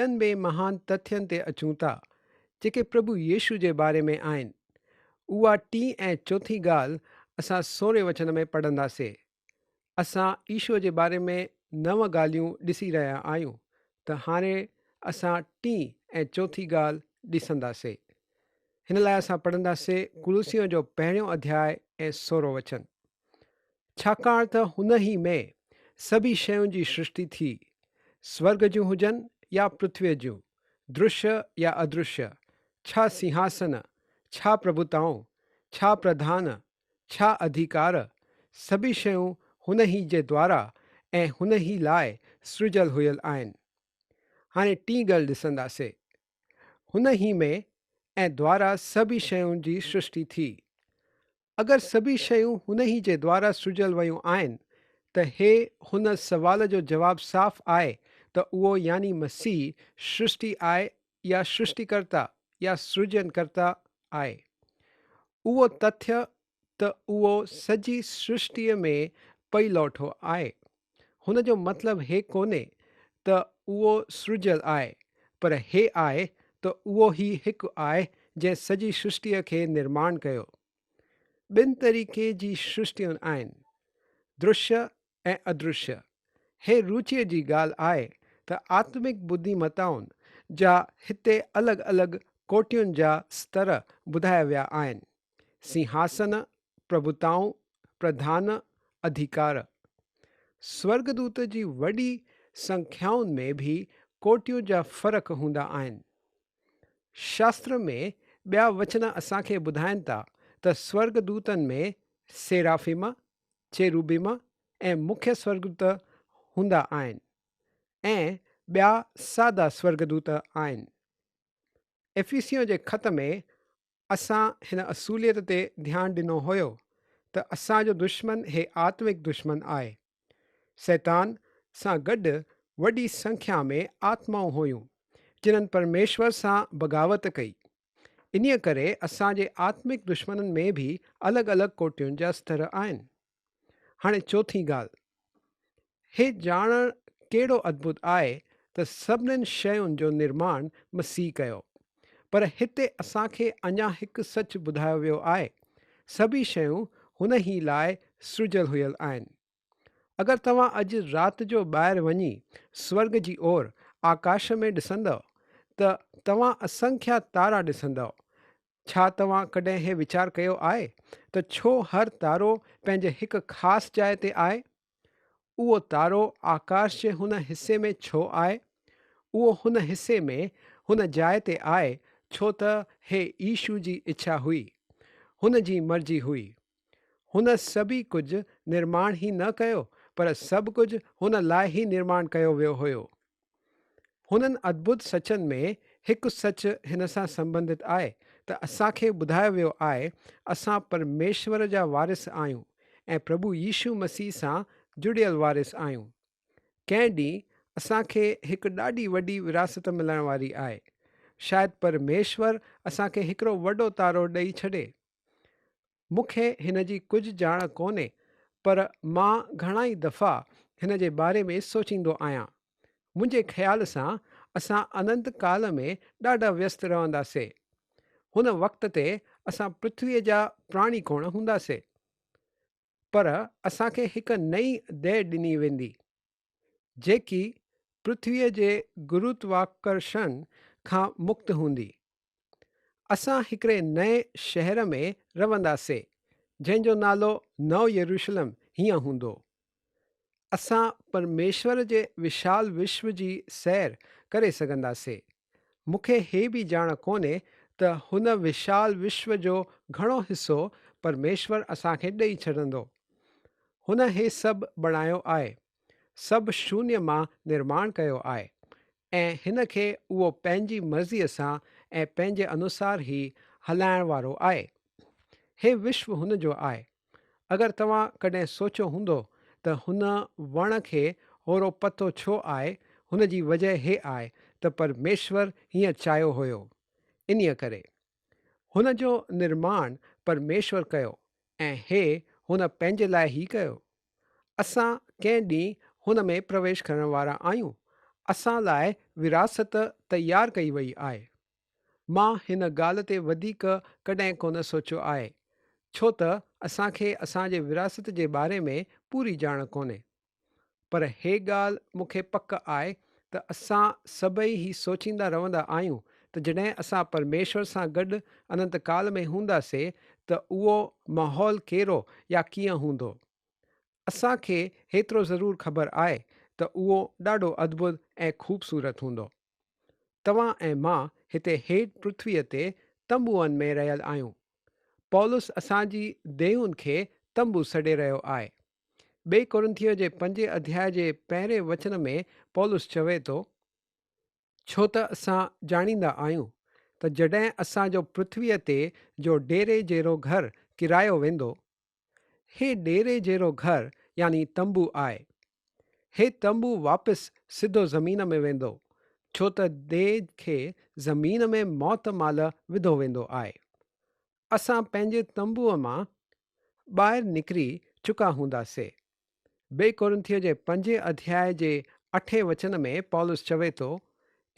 ٻين به مهان تٿين تي اچون ٿا، جيڪي پرڀو يسوع جي باري ۾ آهن. اها ٽين ۽ چوٿين ڳالهه اسان سورهين وچن ۾ پڙهنداسي. اسان يسوع جي باري ۾ نو ڳالهيون ڏسي رهيا آهيون ته هاڻي اسان ٽين ۽ چوٿين ڳالهه ڏسنداسي. هن لاء اسان پڙهنداسي ڪلوسيون جو پهريون اڌياء ۽ سورهون وچن. ڇاڪاڻ ته هن ئي ۾ سڀئي شين جي سرشٽي ٿي، سورڳ جون هجن يا پرٿويء جون، درشيه يا ادرشيه، ڇا سنهاسن، ڇا پرڀوتائون، ڇا پرڌان، ڇا اڌيڪار، سڀئي شيون هن ئي جي دوارا ۽ هن ئي لاء سرجيل هيل آهن. هاڻي ٽين ڳالهه ڏسنداسي. هن ئي ۾ ۽ دوارا سڀئي شين جي سرشٽي ٿي. اگر سڀئي شيون هن ئي جي دوارا سرجيل ويون آهن ته هي هن سوال جو جواب صاف آهي ته اهو يعني مسيح سرشٽي آهي يا سرشٽيڪرتا يا سرجن ڪرتا آهي. اهو تٿيه ته اهو سڄي سرشٽيء ۾ پئي لوٺو آهي. هن جو مطلب هي ڪونهي ته اهو سرجيل آهي، پر هي آهي ته اهو ئي هڪ آهي جنهن سڄي سرشٽيء کي نرماڻ ڪيو. ٻن طريقي جي سرشٽيون آهن، درشيه ۽ ادرشيه. هي روچيء جي ڳالهه آهي ته آتمڪ ٻڌيمتائن جا هتي الڳ الڳ ڪوٽين جا ستر ٻڌايا ويا آهن. سنهاسن، پرڀوتائون، پرڌان، اڌيڪار. سورڳدوت جي وڏي سنکيائن ۾ به ڪوٽين جا فرق هوندا آهن. شاستر ۾ ٻيا وچن اسان کي ٻڌائن ٿا ته سورڳدوتن ۾ سيرافيم، چيروبيم ۽ مکيه سورڳدوت هوندا آهن ۽ ٻيا سادا سورڳدوت آهن. افيسيون جي خط ۾ اسان هن اصوليت تي ڌيان ڏنو هيو ته اسان جو دشمن هي آتمڪ دشمن آهي. شيطان سان گڏ وڏي سنکيا ۾ آتمائون هيون، جنھن پرميشور سان بغاوت ڪئي. انھيء ڪري اسان جي آتمڪ دشمنن ۾ به الڳ الڳ ڪوٽين جا ستر آهن. هاڻي چوٿين ڳالهه. هي ڄاڻڻ ڪهڙو ادڀت آهي ته سڀنين شين جو نرماڻ مسيح ڪيو. پر هتي اسان کي اڃا هڪ سچ ٻڌايو ويو آهي، سڀئي شيون هن ئي لاء سرجيل هيل آهن. اگر توهان اڄ رات جو ٻاهر وڃي سورڳ جي اور آڪاش ۾ ڏسندؤ ته توهان اسنکيا تارا ڏسندؤ. ڇا توهان ڪڏهن هي ويچار ڪيو آهي ته ڇو هر تارو پنهنجي هڪ خاص جاء تي آهي؟ اهو تارو آڪاش جي هن حصي ۾ ڇو آهي؟ اهو هن حصي ۾ هن جاء تي آهي ڇو ته هي يسوع جي اڇا هئي. هن جي مرضي هئي. هن سڀئي ڪجهه نرماڻ ئي نه ڪيو پر سڀ ڪجهه هن لاء ئي نرماڻ ڪيو ويو هيو. هنن ادڀت سچن ۾ هڪ سچ هن سان سنبنڌت آهي ته اسان کي ٻڌايو ويو آهي اسان پرميشور جا وارث آهيون ۽ پرڀو يسوع مسيح سان جڙيل وارث آهيون. ڪنهن ڏينهن اسان کي هڪ ڏاڍي وڏي وراثت ملڻ واري آهي. شايد پرميشور اسان کي هڪڙو وڏو تارو ڏئي ڇڏي. مون کي هن جي ڪجهه ڄاڻ ڪونهي پر مان گهڻا ئي دفعا هن جي باري ۾ سوچيندو آهيان. منهنجي خيال سان اسان اننت ڪال ۾ ڏاڍا ويست رهنداسي. هن وقت تي اسان پرٿويء جا پراڻي ڪونه هونداسي. پر اسان کي هڪ نئين ديهه ڏني ويندي. جيڪي پرٿويء جي گروتواڪرشڻ کان مڪت هوندي. اسان هڪڙي نئين شهر ۾ رهنداسي، جنهن جو نالو نئون يروشلم هيئن هوندو. اسان پرميشور جي وشال وشو جي سير ڪري سگهنداسي. مون کي هي به ڄاڻ ڪونهي ته هن وشال وشو جو گهڻو حصو پرميشور اسان کي ڏئي ڇڏندو. هن هي سڀ بڻايو آهي، سڀ شونيه مان نرماڻ ڪيو آهي ۽ هن کي اهو پنهنجي مرضيء سان ۽ پنهنجي انوسار ئي هلائڻ وارو آهي. هي وشو هن جو آهي. اگر توهان ڪڏهن سوچيو هوندو ته هن وڻ کي هورو پتو ڇو آهي، هن جي وجهه هي آهي ته پرميشور هيئن چاهيو هيو. انهيء ڪري. هن جو نرماڻ پرميشور ڪيو ۽ هي هن پنهنجي لاء ئي ڪيو. اسان ڪنهن ڏينهن هن ۾ پرويش ڪرڻ وارا آهيون. اسان لاء وراثت تيار ڪئي وئي آهي. مان هن ڳالهه تي وڌيڪ ڪڏهن ڪونه سوچيو آهي، ڇو ته اسان کي اسان جي وراثت جي باري ۾ پوري ڄاڻ ڪونهي. پر هي ڳالهه مون کي پڪ آهي ته اسان سڀئي هي سوچيندا رهندا آهيون ته جڏهن اسان پرميشور سان گڏ اننت ڪال ۾ هونداسي ته اهو ماحول ڪهڙو يا ڪيئن هوندو. اسان کي هيترو ضرور خبر آهي ته اهو ڏاڍو ادڀت ۽ خوبصورت هوندو. توهان ۽ مان هتي هيٺ پرٿويء تي تنبوئن ۾ رهيل آهيون. پولس اسان جي ديهن کي تنبو سڏي رهيو آهي. ٻئي ڪورنٿيء جي پنجين اڌياء جي پهرين وچن ۾ پولس چوي ٿو، ڇو ته اسان ڄاڻيندا آهيون ته جڏهن اسان جو پرٿويء تي جو ڊيري جهڙو گهر ڪيرايو ويندو، هي ڊيري جهڙو گهر يعني تنبو آهي. هي تنبو واپس سڌو زمين ۾ ويندو، ڇو ته ديهه کي زمين ۾ موت مال وڌو ويندو آهي. اسان پنهنجي تنبوء مان ٻاهر نڪري چڪا هونداسي. ٻئي ڪورنٿيء جي پنجين اڌياء جي اٺين وچن ۾ پولس چوي ٿو،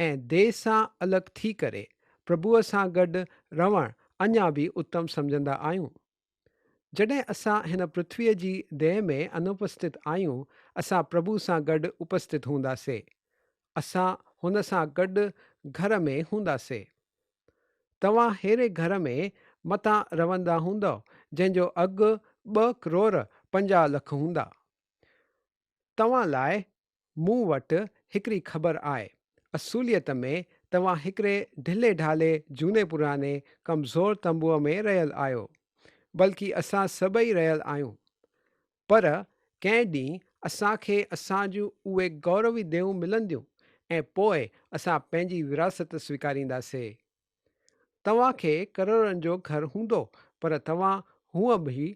۽ ديهه سان الڳ ٿي ڪري پرڀوء سان گڏ رهڻ اڃا به اتم سمجهندا آهيون. جڏهن اسان هن پرٿويء جي ديهه ۾ انوپسٿت آهيون، اسان پرڀو سان گڏ اپسٿت هونداسي. اسان هن سان گڏ گهر ۾ هونداسي. توهان ههڙي گهر ۾ متان رهندا هوندؤ، جنهن جو اگهه ٻه ڪروڙ 50 لک هوندا. توهان لاء مون وٽ هڪڙي خبر آهي. اصوليت ۾ توهان هڪڙي ڍلي ڍالي جهوني پراڻي ڪمزور تنبوء ۾ رهيل آهيو. بلڪ اسان سڀئي رهيل آهيون. پر ڪنهن ڏينهن اسان کي اسان جون اهي گوروي ديهون ملنديون ۽ پوء اسان پنهنجي وراثت سويڪارينداسين. توهان کي ڪروڙن جو گهر هوندو پر توهان هونء به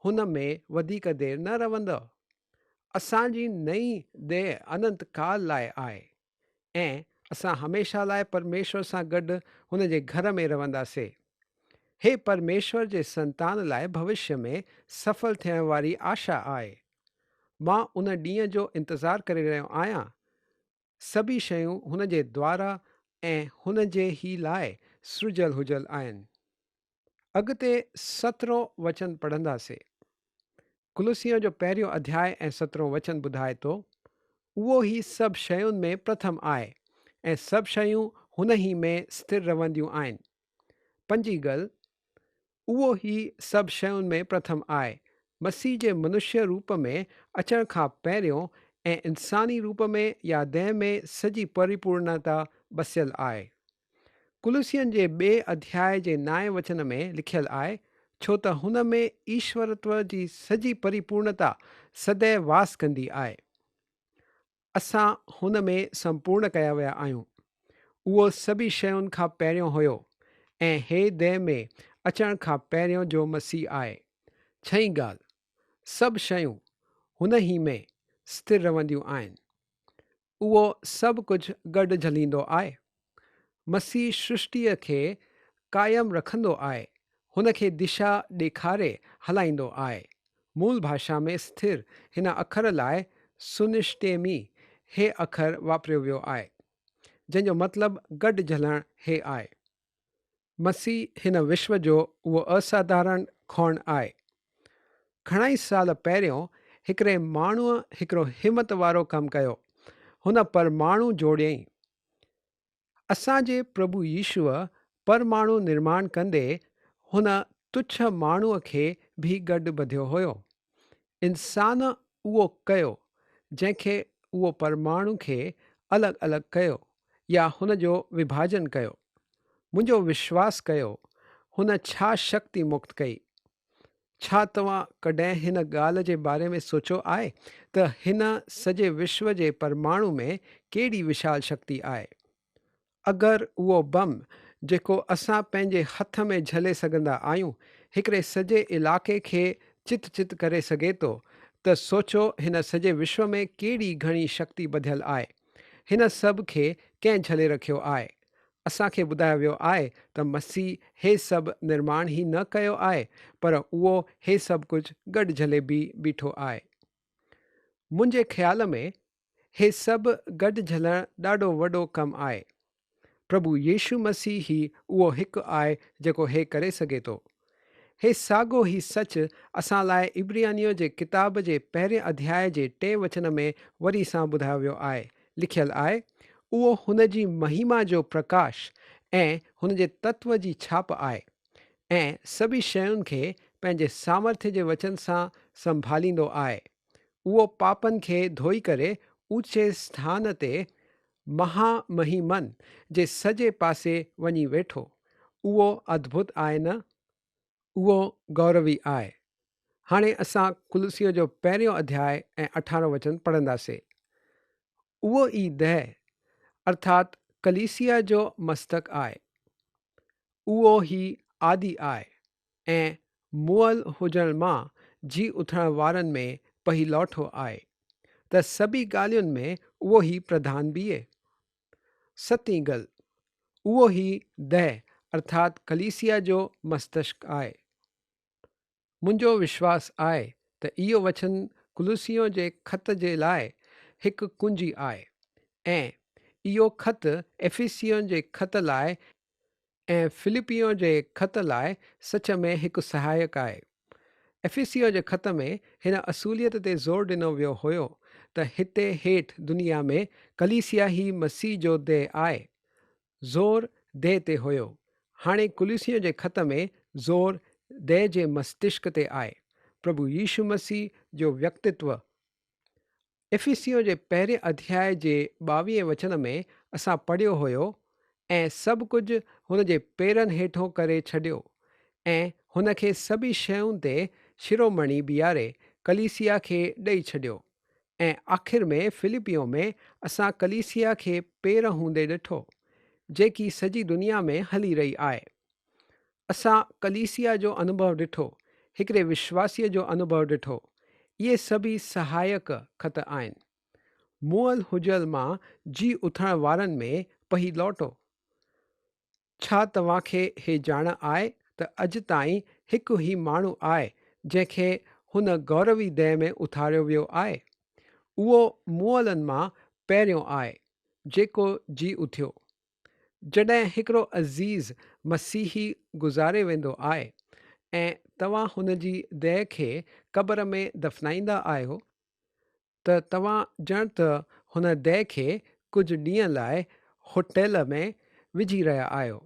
هن ۾ وڌيڪ دير نه رهندؤ. اسان جي نئين ديهه اننت ڪال لاء آهي ۽ اسان هميشه لاء پرميشور سان گڏ هن جي گهر ۾ رهنداسين. هي پرميشور جي سنتان لاء ڀوشيه ۾ سڦل ٿيڻ واري آشا آهي. مان ان ڏينهن جو انتظار ڪري رهيو آهيان سڀيئي شيون هن جي دوارا ۽ هن جي ئي لاء سرجيل هجيل آهن. اڳتي سترهون وچن پڙهنداسي. ڪلسيون جو پهريون اڌياء ۽ سترهون وچن ٻڌائي ٿو، اهو ئي سڀ شين ۾ پرٿم آهي ۽ سڀ شيون هن ئي ۾ سٿر رهنديون آهن. پنجين ڳل، اهو ئي سڀ شين ۾ پرٿم آهي. مسيح جي منشيه روپ ۾ اچڻ کان پهريون ۽ انساني روپ ۾ يا ديهه ۾ سڄي پريپورڻتا بسيل آهي. ڪلسين جي ٻئي اڌياء جي نائين وچن ۾ لکيل آهي، ڇو ته هن ۾ ايشورتو جي سڄي پريپورڻتا سدئه واس ڪندي آهي. اسان هن ۾ سمپورڻ ڪيا ويا آهيون. اهو سڀئي شين کان پهريون هيو ۽ هي ديهه ۾ اچڻ کان پهريون جو مسيح آهي. ڇهين ڳالهه، سڀ شيون هن ئي ۾ سٿر رهنديون آهن. اهو سڀ ڪجهه گڏ جهليندو آهي. مسيح سرشٽيء کي قائم رکندو آهي، هن کي دشا ڏيکاري هلائيندو آهي. مول ڀاشا ۾ سٿر هن اکر لاء سنشٽيمي هي اکر واپريو ويو آهي، جنهن جو مطلب گڏ جهلڻ هي آهي. مسيح هن وشو جو اهو اساڌارڻ کوڻ آهي. گهڻائي سال پهريون هڪڙي ماڻهوء هڪڙو همت وارو ڪم ڪيو. هن پرماڻو جوڙيائين. اسان جي پرڀو يسوع پرماڻو نرماڻ ڪندي هن تڇ ماڻهوء کي به گڏ ٻڌيو هيو. انسان اهو ڪيو جنهن کي اهو پرماڻو کي الڳ الڳ ڪيو يا هن جو وڀاجن ڪيو. منهنجو وشواس ڪيو هن ڇا شڪتي مڪت ڪئي. ڇا توهان ڪڏهن هن ڳالهه جي باري ۾ سوچيو آهي ته هن سڄي وشو جي پرماڻو ۾ ڪيڏي وشال شڪتي آهي؟ اگر اهو بم جيڪو اسان پنهنجي هٿ ۾ جهلي سگهندا آهيون هڪڙي سڄي علائقي کي چت چت ڪري سگهي ٿو ته سوچو هن سڄي وشو ۾ ڪيڏي گهڻي شڪتي ٻڌيل آهي. هن سڀ کي ڪنهن جهلي رکيو آهي؟ اسان کي ٻڌايو ويو آهي ته مسيح هي سڀ نرماڻ ئي نه ڪيو آهي، پر اهو هي سڀ ڪجهه گڏ جهلي به بيٺو آهي. منهنجي خيال ۾ هي سڀ گڏ جهلڻ ڏاڍو وڏو ڪم آهي. پرڀو يسوع مسيح ئي اهو هڪ آهي جيڪو هي ڪري سگهي ٿو. هي ساڳو ئي سچ اسان لاء عبرانيون جي ڪتاب جي پهرين اڌياء جي ٽئين وچن ۾ وري سان ٻڌايو ويو آهي. لکيل آهي، اهو هن جي مهيما جو پرڪاش ۽ هن جي تتو جي ڇاپ آهي ۽ سڀئي شين کي پنهنجي سامرٿ جي وچن سان سنڀاليندو آهي. اهو پاپن کي ڌوئي ڪري اوچي اسٿان تي مها مهيمن جي سڄي پاسي وڃي ويٺو. اهو ادڀت آهي نه؟ اهو گوروي آهي. هاڻي اسان ڪلسيون جو پهريون اڌياء ۽ اٺارهون وچن پڙهنداسي. اهو ئي دهه ارٿات ڪليسيا جو مستڪ آهي. اهو ئي آدي آهي ۽ مئل هجڻ مان جي اٿڻ وارن ۾ پهيلوٺو آهي، ته سڀئي ڳالهين ۾ اهو ئي پرڌان بيهي. ستين گل، اهو ئي دهه ارٿات ڪليسيا جو مستشڪ آهي. منهنجو وشواس آهي ته اهو وچن ڪلسيون جي خط جي لاء هڪ ڪنجي آهي ۽ اهو خط افيسيون جي خط لاء ۽ فلپيون جي خط لاء سچ ۾ هڪ سهائڪ آهي. افيسيون جي خط ۾ هن اصوليت تي زور ڏنو ويو هيو ته هتي هيٺ دنيا ۾ ڪليسيا ئي مسيح جو ديهه آهي. زور ديهه تي هيو. هاڻي ڪليسيون جي خط ۾ زور ديهه جي مستشڪ تي آهي. پرڀو يسوع مسيح جو ويڪتتو افيسيون جي پهرين اڌياء جي ٻاويهين وچن ۾ اسان پڙهيو هيو، ۽ سڀ ڪجهه هن جي پيرن هيٺون ڪري ڇڏيو، ۽ هن کي سڀئي شيون تي شرومڻي بيهاري ڪليسيا کي ڏئي ڇڏيو. ۽ آخر ۾ فلپيون ۾ اسان ڪليسيا کي پير هوندي ڏٺو، جيڪي سڄي دنيا ۾ هلي رهي آهي. اسان ڪليسيا جو انوڀو ڏٺو، هڪڙي وشواسيء جو انوڀو ڏٺو. اهي سڀئي سهائڪ خط آهن. مئل هجل مان جي اٿڻ وارن ۾ پهي لوٽو. ڇا توهان کي هي ڄاڻ آهي ته اڄ تائين هڪ هي ماڻهو آهي جنهن کي هن گوروي ديهه ۾ اٿاريو ويو آهي؟ اهو مئلن مان پهريون آهي، جيڪو جي اٿيو. جڏهن هڪڙو عزيز مسيحي گذاري ويندو آهي ۽ توهان هن جي ديهه کي قبر ۾ دفنائيندا آهيو ته توهان ڄڻ ته هن ديهه کي ڪجهه ڏينهن لاء هوٽل ۾ وجهي رهيا آهيو،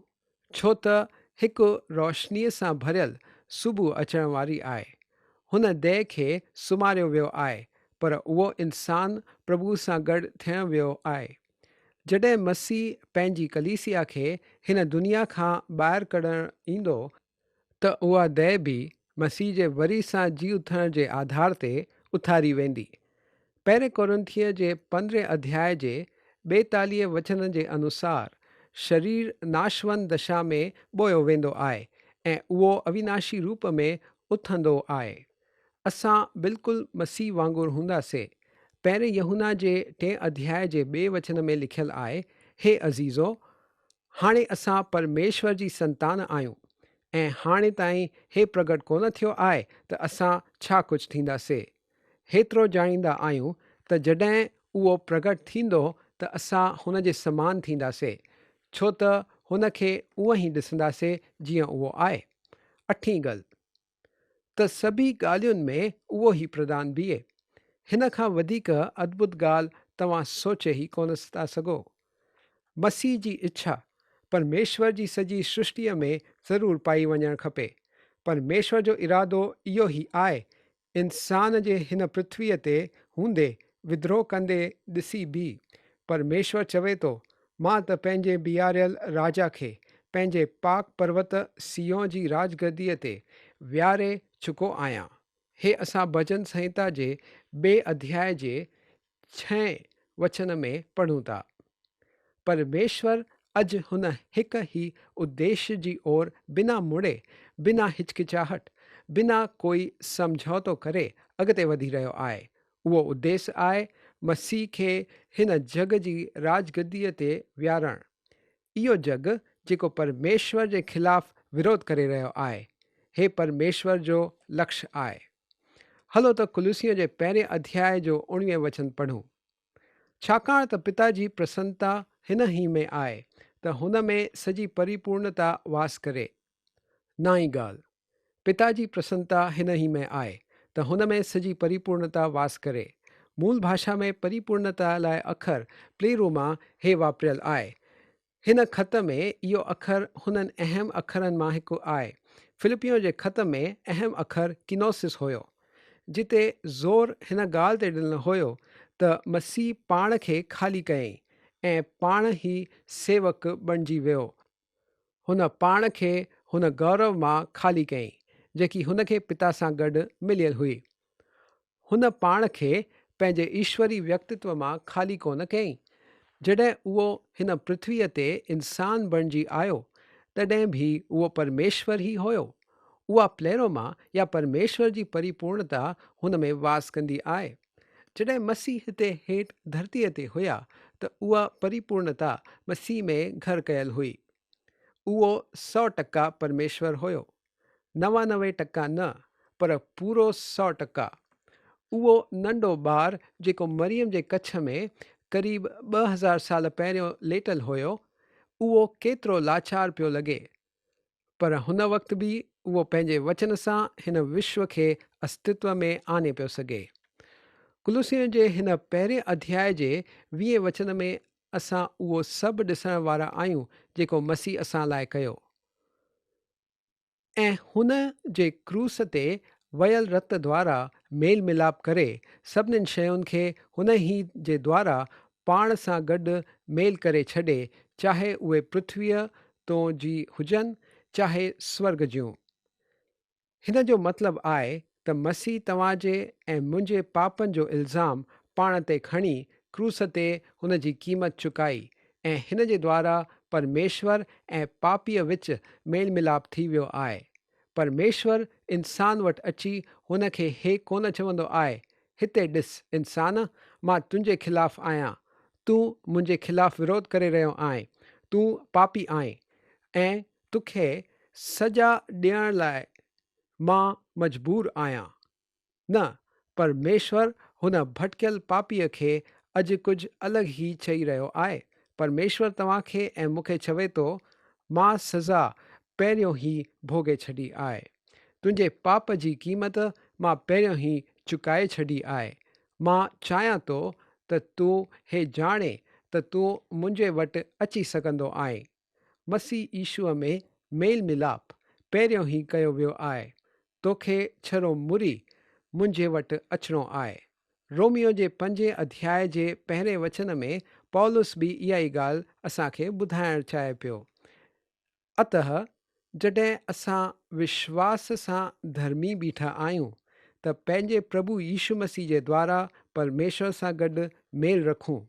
ڇو ته هڪ روشنيء سان ڀريل صبح اچڻ واري آهي. هن ديهه کي سمهاريو ويو آهي، پر اهو انسان پرڀوء سان گڏ ٿيڻ ويو آهي. جڏهن مسيح پنهنجي ڪليسيا کي هن دنيا کان ٻاهر ڪڍڻ ايندو، ته اها ديهه به مسيح جي وري سان جي اٿڻ جي آڌار تي اٿاري ويندي. پهرين ڪورنٿين جي پندرهين اڌياء جي ٻيتاليهين وچن جي انوسار، شرير ناشوند دشا ۾ ٻوهيو ويندو آهي ۽ اهو اويناشي روپ ۾ اٿندو آهي. اسان بلڪل مسيح وانگر هونداسي. پهرين يوحنا جي ٽئين اڌياء جي ٻئي وچن ۾ لکيل آهي، هي عزيزو! هاڻي اسان پرميشور جي سنتان آهيون، ۽ هاڻي تائين هي پرگٽ ڪونه ٿيو آهي ته اسان ڇا ڪجهه ٿينداسي. هيترو ڄاڻيندا آهيون ته جڏهن اهو پرگٽ ٿيندو ته اسان هن جي سمان ٿينداسي، ڇو ته هن کي اونئن ئي ڏسنداسي جيئن اهو آهي. اٺين ڳل. ته سڀئي ڳالهين ۾ اهو ئي پرڌان بيهي. هن کان وڌيڪ ادڀت ڳالهه توهان سوچي ئي ڪونه ٿا سگهو. مسيح جي اڇا پرميشور جي سڄي سرشٽيء ۾ ضرور پائي وڃڻ کپي. پرميشور جو ارادو اهو ئي آهي. انسان جي هن پرٿويء تي هوندي ودروهه ڪندي ڏسي به پرميشور چوي ٿو، مان ته پنهنجي بيهاريل راجا کي پنهنجي پاڪ پروت صيون جي راجگديء تي ويهاري چڪو آهيان. هي اسان ڀجن سنهتا جي ٻئي اڌياء جي ڇهين وچن ۾ پڙهون ٿا. پرميشور اڄ هن هڪ ئي اديش جي اور بنا مڙي، بنا هچڪچاهٽ، بنا ڪوئي سمجهوتو ڪري اڳتي وڌي رهيو آهي. اهو اديس آهي مسيح کي هن جڳ جي راجگديء تي ويهارڻ. اهو جڳ جيڪو پرميشور جي خلاف وروڌ ڪري رهيو آهي. هي پرميشور جو لڪش آهي. هلو ته ڪلسيون جي پهرين اڌياء جو اڻويهين وچن پڙهون. ڇاڪاڻ ته پتا جي پرسنتا هن ئي ۾ آهي ته هن ۾ سڄي پريپورڻتا واس ڪري. نائين ڳالهه، پتا جي پرسنتا هن ئي ۾ آهي ته هن ۾ سڄي پريپورڻتا واس ڪري. مول ڀاشا ۾ پريپورڻتا لاء اکر پليروما هي واپريل آهي. هن خط ۾ اهو اکر هنن اهم اکرن مان هڪ آهي. فلپيون جي خط ۾ اهم اکر ڪينوسس هيو، جتي زور هن ڳالهه تي ڏنل هيو ته مسيح پاڻ کي خالي ڪيائين ۽ پاڻ ئي سيوڪ بڻجي ويو. هن پاڻ کي هن گورو مان خالي ڪيائين، جيڪي هن کي پتا سان گڏ مليل هئي. هن پاڻ کي پنهنجي ايشوري ويڪتتو مان خالي ڪونه ڪيائين. جڏهن اهو هن پرٿويء تي انسان بڻجي آيو، تڏهن به اهو پرميشور ئي هيو. اها پليروما يا پرميشور جي پريپورڻتا هن ۾ واس ڪندي آهي. جڏهن مسيح هتي هيٺ ڌرتيء تي هيا ته اها پريپورڻتا مسيح ۾ گهر ڪيل هئي. اهو 100% پرميشور هيو. 99% نه پر پورو 100%. اهو ننڍو ٻار جيڪو مريم جي ڪڇ ۾ قريب 2000 سال پهريون ليٽل هيو، اهو ڪيترو لاچار پيو لڳي. پر هن وقت به اهو پنهنجي وچن سان هن وشو کي استتو ۾ آڻي پيو سگهي. ڪلوسين جي هن پهرين اڌياء جي ويهين وچن ۾ اسان اهو سڀ ڏسڻ وارا آهيون جيڪو مسيح اسان لاء ڪيو ۽ هن جي ڪروس تي ويل رت دوارا ميل ميلاپ ڪري سڀنين شين کي هن ئي جي دوارا پاڻ سان گڏ ميل ڪري ڇڏي، چاهي اهي پرٿويء تون جي هجن چاهي سورڳ جون. هن جو مطلب آهي ته مسيح توهان جي ۽ منهنجي پاپن جو الزام پاڻ تي کڻي ڪروس تي هن جي قيمت چڪائي ۽ هن جي دوارا پرميشور ۽ پاپيء وچ ميل ميلاپ ٿي ويو آهي. پرميشور انسان وٽ اچي هن کي هي ڪونه چوندو آهي، هتي ڏس، انسان، مان تنهنجي خلاف آهيان، تون منهنجي خلاف وروڌ ڪري رهيو آهين، تون پاپي آهين ۽ توکي سزا ڏيڻ لاء مان مجبور آهيان. نه، پرميشور هن ڀٽڪيل پاپيء کي اڄ ڪجهه الڳ ئي چئي رهيو آهي. پرميشور توهان کي ۽ مون کي چوي ٿو، مان سزا پهريون ئي ڀوڳي ڇڏي آهي. تنهنجي پاپ جي قيمت مان پهريون ئي چڪائي ڇڏي آهي. مان چاهيان ٿو ته تون هي ڄاڻين ته تون منهنجي وٽ اچي سگهندو آهين. مسيح يشوع ۾ ميل ميلاپ پهريون ئي ڪيو ويو آهي، توکي ڇرو مري منهنجي وٽ اچڻو آهي. روميو جي پنجين اڌياء جي پهرين وچن ۾ پولس به اها ئي ڳالهه اسان کي ٻڌائڻ چاهي پيو. اتهه جڏهن اسان وشواس سان ڌرمي بيٺا آهيون ته پنهنجي پرڀو يشو مسيح جي دوارا پرميشور سان گڏ ميل رکون.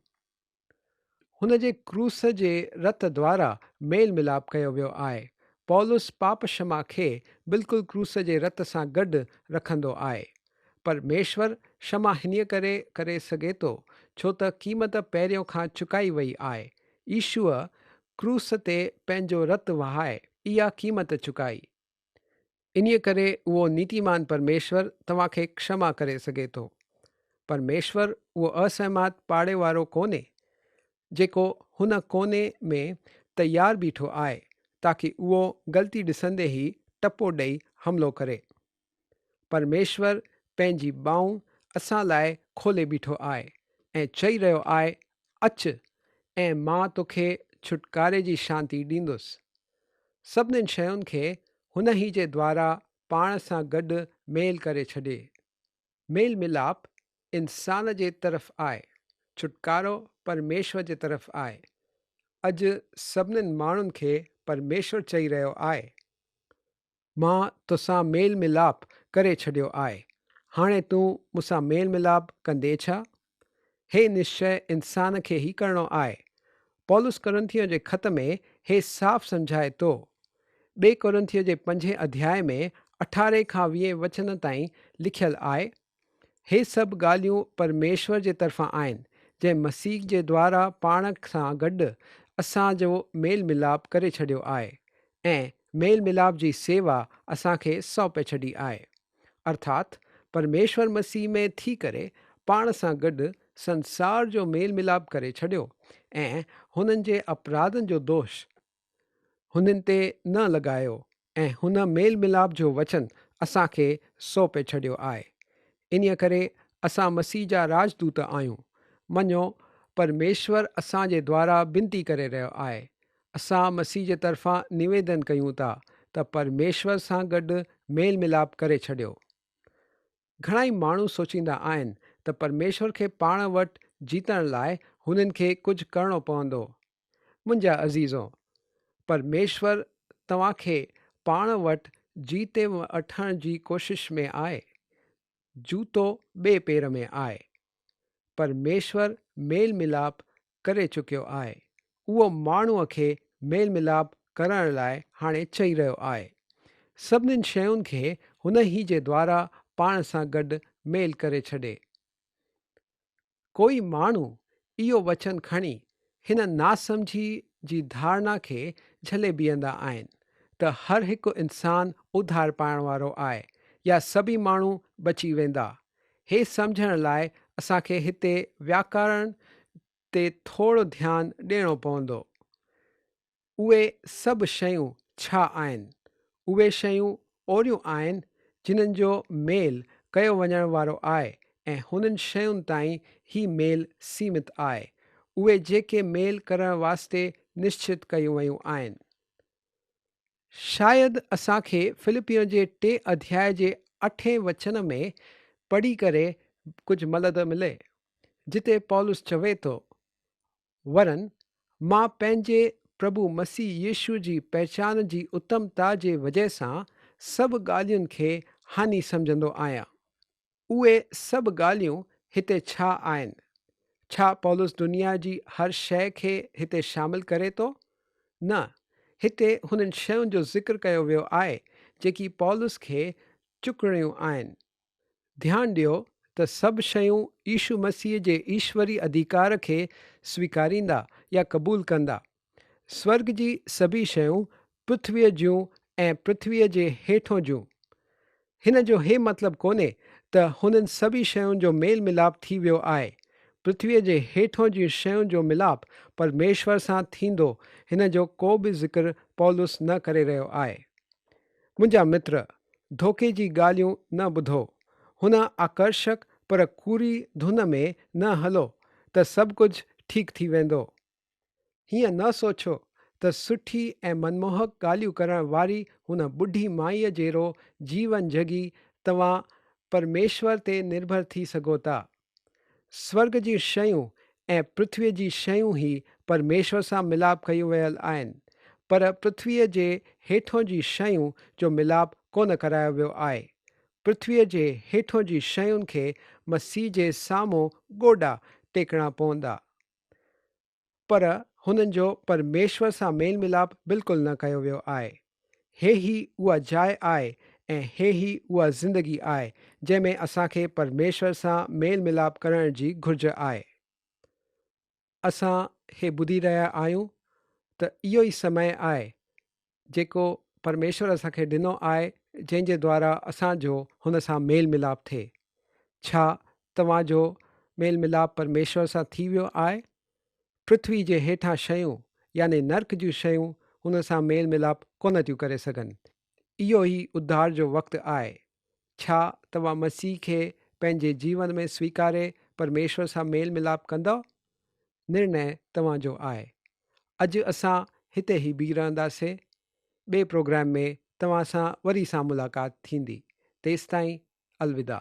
هن جي ڪروس جي رت دوارا ميل ميلاپ ڪيو ويو آهي. پولس پاپ شما کي بلڪل ڪروس جي رت سان گڏ رکندو آهي. پرميشور شما هنيء ڪري ڪري سگهي ٿو ڇو ته قيمت پهريون کان چڪائي وئي آهي. يشوع ڪروس تي پنهنجو رت وهائي اها قيمت چڪائي. انهيء ڪري اهو نيتيمان پرميشور توهان کي کشما ڪري سگهي ٿو. پرميشور اهو اسهمات پاڙي وارو ڪونهي، جيڪو هن ڪوني ۾ تيار بيٺو آهي، تاڪي اهو غلطي ڏسندي ئي ٽپو ڏئي حملو ڪري. پرميشور پنهنجي ٻانهون اسان لاء کولي بيٺو آهي ۽ چئي رهيو آهي، اچ ۽ مان توکي ڇوٽڪاري جي شانتي ڏيندس. سڀنين شين کي هن ئي جي دوارا پاڻ سان گڏ ميل ڪري ڇڏي. ميل ميلاپ انسان جي طرف آهي، ڇوٽڪارو پرميشور جي طرف آهي. اڄ سڀنين ماڻهن کي پرميشور چئي رهيو آهي. مان توسان ميل ميلاپ ڪري ڇڏيو آهي، هاڻي تون مون سان ميل ميلاپ ڪندين ڇا؟ هي نشچئه انسان کي ئي ڪرڻو آهي. پولس ڪورنٿيون جي خط ۾ هي صاف سمجهائي ٿو. ٻئي ڪورنٿيون جي پنجين اڌياء ۾ اٺارهين کان ويهين وچن تائين لکيل آهي، هي سڀ ڳالهيون پرميشور جي طرفان آهن، جنهن مسيح جي دوارا پاڻ سان گڏ اسان جو ميل ميلاپ ڪري ڇڏيو آهي ۽ ميل ميلاپ جي سيوا اسان کي سونپي ڇڏي آهي. ارٿات پرميشور مسيح ۾ ٿي ڪري پاڻ سان گڏ سنسار جو ميل ميلاپ ڪري ڇڏيو ۽ هنن جي اپراڌن جو دوش هنن تي نه لڳايو ۽ هن ميل ميلاپ جو وچن اسان کي سونپي ڇڏيو آهي. انهيء ڪري اسان مسيح جا راجدوت آهيون. مڃو پرميشور اسان جي دوارا بنتي ڪري رهيو آهي. اسان مسيح جي طرفان نويدن ڪيون ٿا ته پرميشور سان گڏ ميل ميلاپ ڪري ڇڏيو. گهڻائي ماڻهو سوچيندا آهن ته پرميشور کي پاڻ وٽ جيتڻ لاء هنن کي ڪجهه ڪرڻو پوندو. منهنجا عزيزو! پرميشور توهان کي پاڻ وٽ جيتي وٺڻ جي ڪوشش ۾ آهي. جوتو ٻئي پير ۾ آهي. پرميشور ميل ميلاپ ڪري چڪيو آهي. اهو ماڻهوء کي ميل ميلاپ ڪرڻ لاء هاڻي چئي رهيو آهي. سڀنين شين کي هن ئي جي دوارا پاڻ سان گڏ ميل ڪري ڇڏي. ڪوئي ماڻهو اهو وچن کڻي هن ناسمجهي جي ڌارڻا کي جهلي بيهندا آهن ته هر هڪ انسان اڌار پائڻ وارو آهي يا سڀئي ماڻهو بچي ويندا. هي سمجهڻ لاء اسان کي هتي وياڪرڻ تي ٿورو ڌيان ڏيڻو پوندو. اهي سڀ شيون ڇا آهن؟ اهي شيون اهڙيون آهن جنھن جو ميل ڪيو وڃڻ وارو آهي ۽ هنن شين تائين هي ميل سيمت آهي. اهي جيڪي ميل ڪرڻ واسطي نشچت ڪيون ويون آهن. شايد اسان کي فلپين جي ٽئين اڌياء جي اٺين وچن ۾ پڙهي ڪري ڪجهه مدد ملي، جتي پولس چوي ٿو، ورن مان پنهنجي پرڀو مسيح يسوع جي پهچان جي اتمتا جي وجهه سان سڀ ڳالهين کي هاڃي سمجهندو آهيان. اهي سڀ ڳالهيون هتي ڇا آهن؟ ڇا پولس دنيا جي هر شيء کي هتي شامل ڪري ٿو؟ نه، هتي هنن شين جو ذڪر ڪيو ويو آهي جيڪي پولس کي چڪڻيون آهن. ڌيان ڏيو ته سڀ شيون يسوع مسيح جي ايشوري اڌيڪار کي سويڪاريندا يا قبول ڪندا. سورڳ جي سڀيئي شيون پرٿويء جون ۽ پرٿويء جي هيٺون جون. هن جو هي مطلب ڪونهي ته هنن سڀيئي شين جو ميل ميلاپ ٿي ويو آهي. پرٿويء جي هيٺون جون شين جو ميلاپ پرميشور سان ٿيندو هن جو ڪو به ذڪر پولس نه ڪري رهيو آهي. منهنجا متر، ڌوڪي جي ڳالهيون نه ٻڌو. هن آڪرشڪ پر ڪوڙي ڌن ۾ نه هلو ته سڀ ڪجهه ٺيڪ ٿي ويندو. هيئن نه سوچيو ته سٺي ۽ منموهڪ ڳالهيون ڪرڻ واري هن ٻڍي مائيء جهڙو جيون جهڳي توهان پرميشور تي نرڀر ٿي سگهو ٿا. سورڳ جون شيون ۽ پرٿويء جي شيون ئي پرميشور سان ملاپ ڪيون ويل آهن، پر پرٿويء جي هيٺون جي شيون جو ملاپ ڪونه ڪرايو ويو آهي. پرٿويء جي هيٺون جي شين کي مسيح جي سامهون گوڏا ٽيڪڻا پوندا. پر هنن جو پرميشور سان ميل ميلاپ بلڪل نه ڪيو ويو آهي. هي ئي اها جاء آهي ۽ هي ئي اها زندگي آهي جنهن ۾ اسان کي پرميشور سان ميل ميلاپ ڪرڻ جي گهرج آهي. اسان هي ٻڌي رهيا آهيون ته اهو ئي سمي آهي جيڪو پرميشور اسان کي ڏنو آهي جنهن جي دوارا اسان جو هن سان ميل ميلاپ ٿئي. ڇا توهان جو ميل ميلاپ پرميشور سان ٿي ويو آهي؟ پرٿوي جي هيٺان شيون يعني نرڪ جون شيون هن سان ميل ميلاپ ڪونه ٿيون ڪري سگهن. اهو ئي اڌار جو وقت آهي. ڇا توهان مسيح کي پنهنجي جيون ۾ سويڪاري پرميشور سان ميل ميلاپ ڪندؤ؟ نرڻي توهان جو آهي. اڄ اسان هتي ئي بيهي رهنداسين. ٻئي پروگرام ۾ توهان سان وري سان ملاقات ٿيندي. تيستائين الوداع.